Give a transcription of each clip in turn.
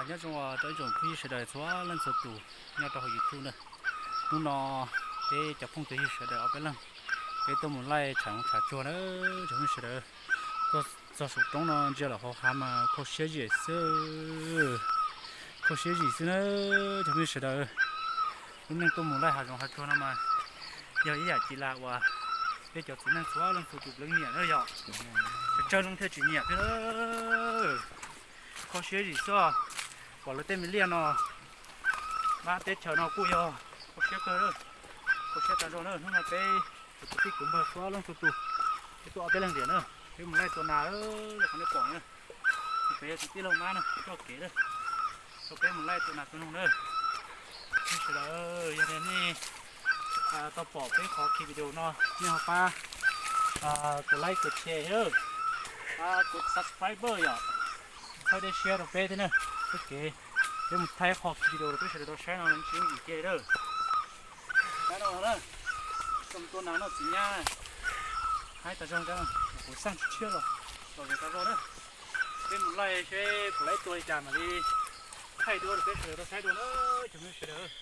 Nyob zoo rau ib tsoom phooj ywg sawv daws txhua leej txhua tus nyob rau hauv YouTube na. Hnub no peb cov phooj cov ywg sawv daws ob peb leeg, peb tuaj mus laij tshav zoov tshav tsuag na, cov phooj ywg sawv daws. Tuaj txog saum roob no ntsia lawm hauv hav mas kho siab zim xwb, kho siab zim xwb na, cov phooj ywg sawv daws. Lub neej tuaj mus laij hav zoov hav tsuag no mas yog ib yam cis las uas peb cov txiv neej txhua leej txhua tus nyiam na yom. Tsawg tsawg leej thiaj tsis nyiam thiab. Kho siab zim xwb, pom lawv tej me liaj no, mab teb chaws no kuj yog kho siab kawg, kho siab tas zog na. Hnub no peb tus kwv tij kwv npawg txhua leej txhua tus, peb tuaj ob peb leeg tiam na, peb mus laij tua nas, qhov nej pom na, peb tus tij laug mab na coj kev na, rau peb mus laij tua nas tua noog na. Nej sawv daws, yog nej tau pom peb qhov video no, nej ho pab kuv like kuv share, pab kuv subscribe yom, txhawb dej siab rau peb thiab na. Peb kev, peb mus thaij qhov video rau peb sawv daws tau saib no tsis yooj yim kiag li. Saib no na, txog tua nas noj txiv nyab, haib tas zog, kuv xaj tshiab los, los zem tas zog na. Peb mus laij seb puas laij tua li cas mam li thaij dua rau peb sawv daws tau saib dua na, cov phooj ywg sawv daws.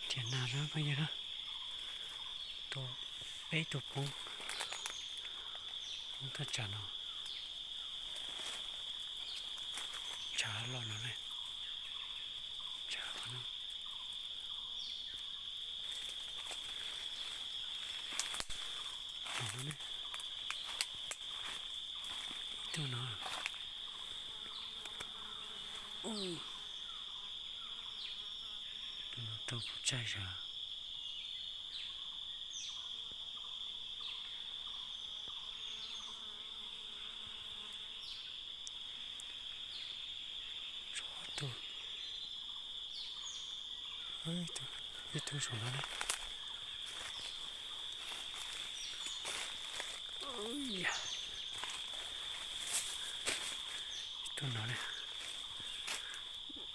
Tiam nas na phooj ywg na, tus peb tus poob, poob thaj tsam no, tshav los no ne, tshav no. Tus no, tus no tau puas tsaig zog. Ib tug saum no ne. Ib tug no ne.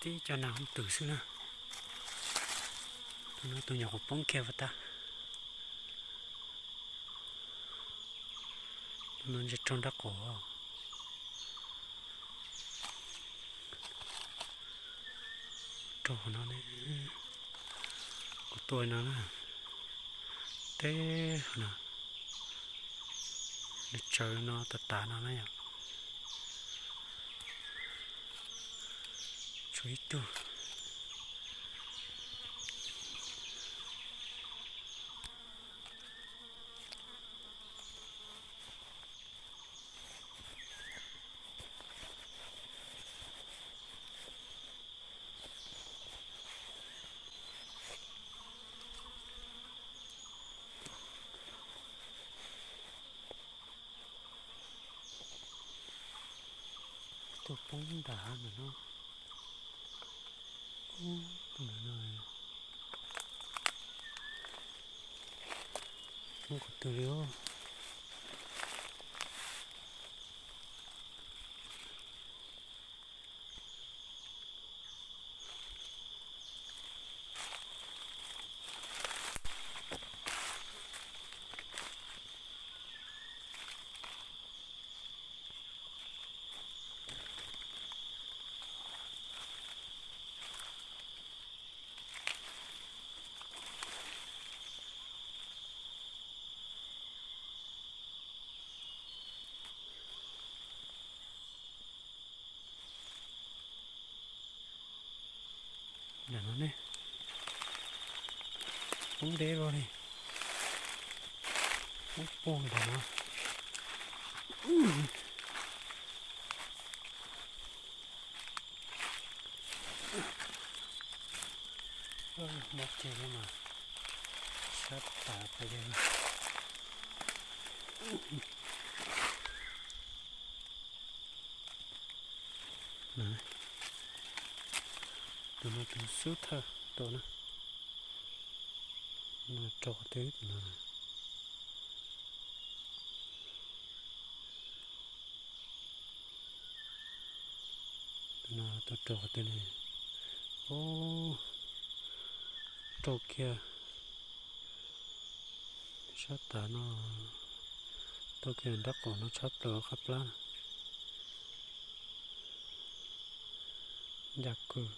Tib co nas hooj twm xwb na. Tus no tus nyuam qhuav poob kiag puas tag. Tus no ntsia raug nrab qaum. Raug qhov no ne. Kuv tua no na. Teb no. Nws tsaws no tas tas no na yom. Tshuav ib tug. Tus poob nram hav ntawm no. Tus ntawm no muaj qhov twg li os. Nram no ne, poob deb luaj li, poob puag nram no. Mob ceg mas sab tas pes yawg. Tus no tus xub thawj tua na. No rau qhov twg tus no. Tus no tua rau qhov twg ne? Ub, rau kiag sab tav no, tua kiag nrab qaum no tshab plaws qab plab. Ncaj kawg.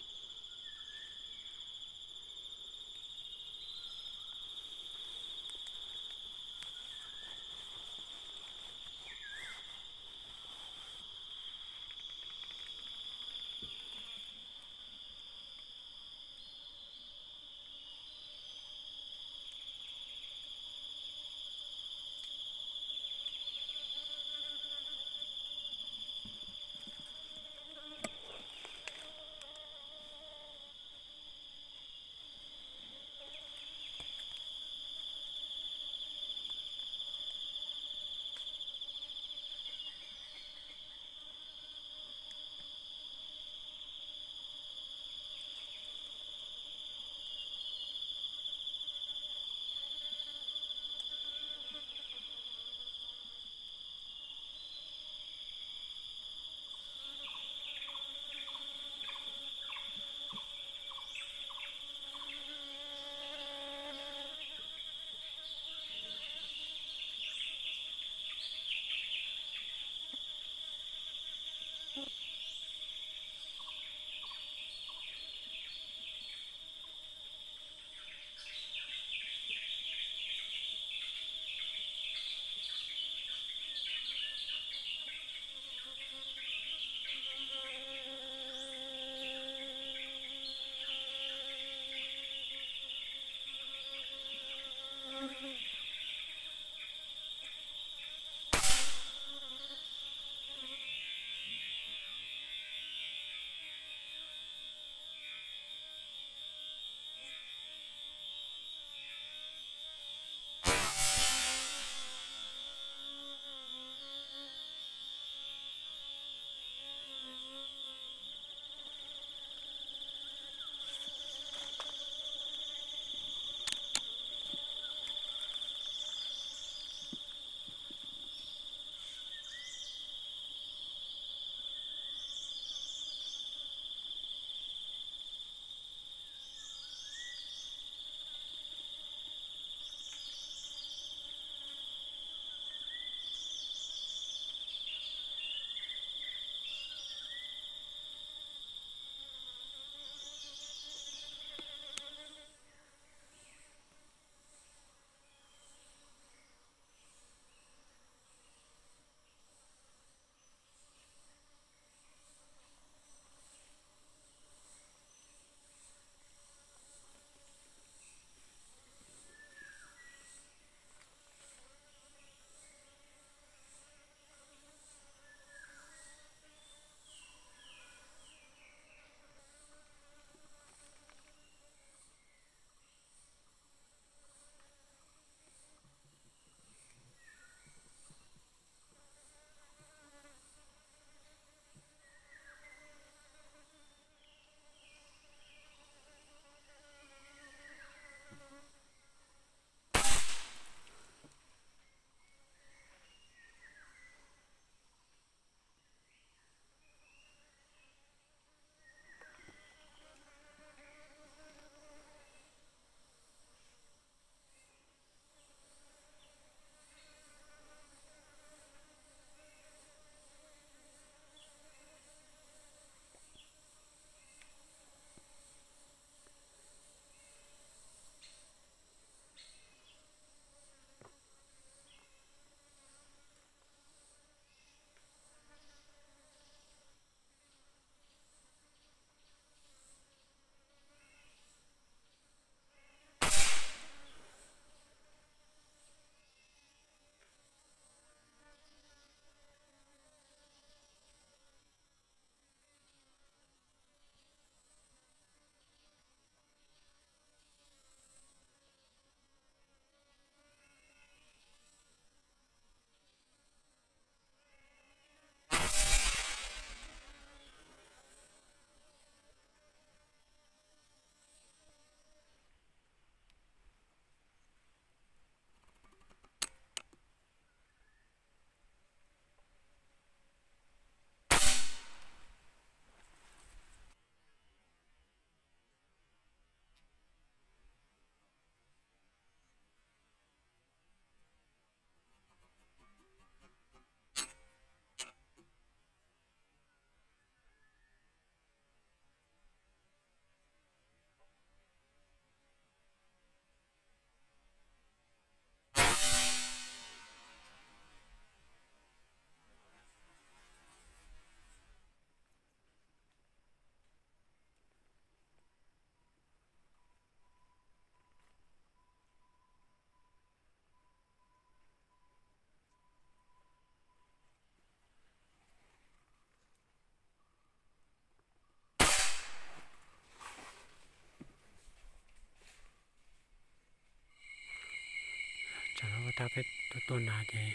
rab peb tua nas ces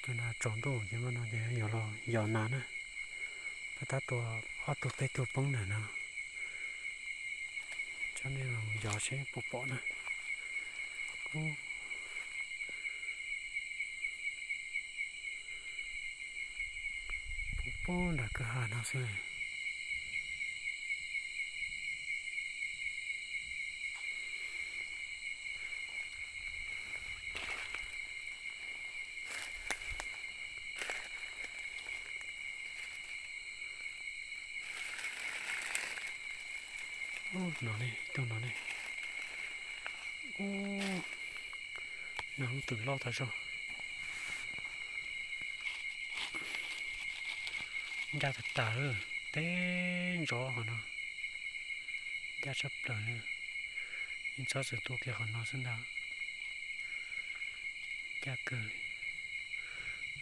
tua nas tsaus ntuj ces no ces yog los yos nas na. Peb tab tua ob tug peb tug poob ntawm no. Coj nej los yos seb puas pom na. Ub, puag nram kwj ha no xwb. Ub, no ne, ib tug no ne. Ub, nas hooj twm loj tas zog. Ncaj tag tag lawm, teb ntsoov qhov no. Ncaj tshaj plaws li. Yeej txhob txwm tua kiag qhov no xwb ntag. Ncaj kawg li.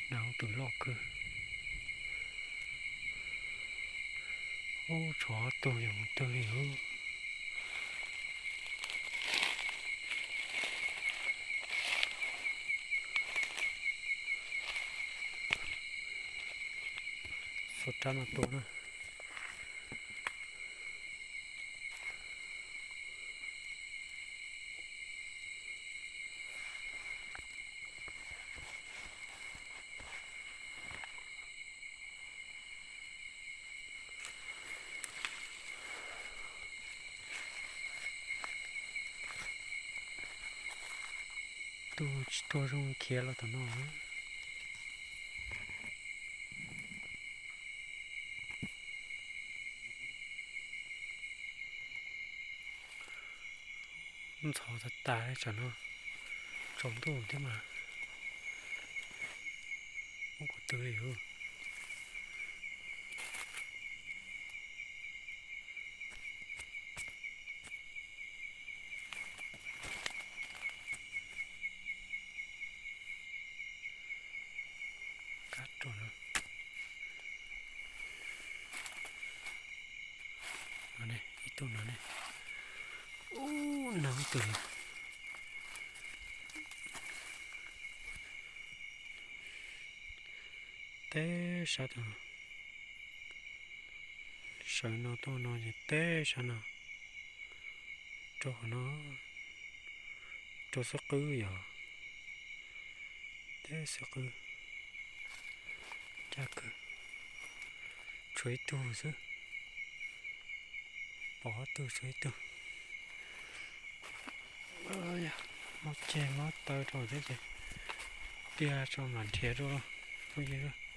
Nas hooj twm loj kawg. Ub, tshuav ob tug yuav mus twg li ub. Xuas rab no tua na. Tus tsis tuag zoo khiav los tom no. Ntxhov tas tas li tsam no, tsaus ntuj thiab mas. Ub, kuv twb li ub. Kab rau no. No ne, ib tug no ne. Ub, nas hooj twm. Teb sab tod, sawv no tuaj no ces teb sab no, rau qhov no, rau xub qwb yog, teb xub qwb, ncaj kawg, tshuav ib tug xwb, pom ob tug tshuav ib tug. Mob ceg mob taw rau thiab ces tiag tso mam nrhiav rau phooj ywg.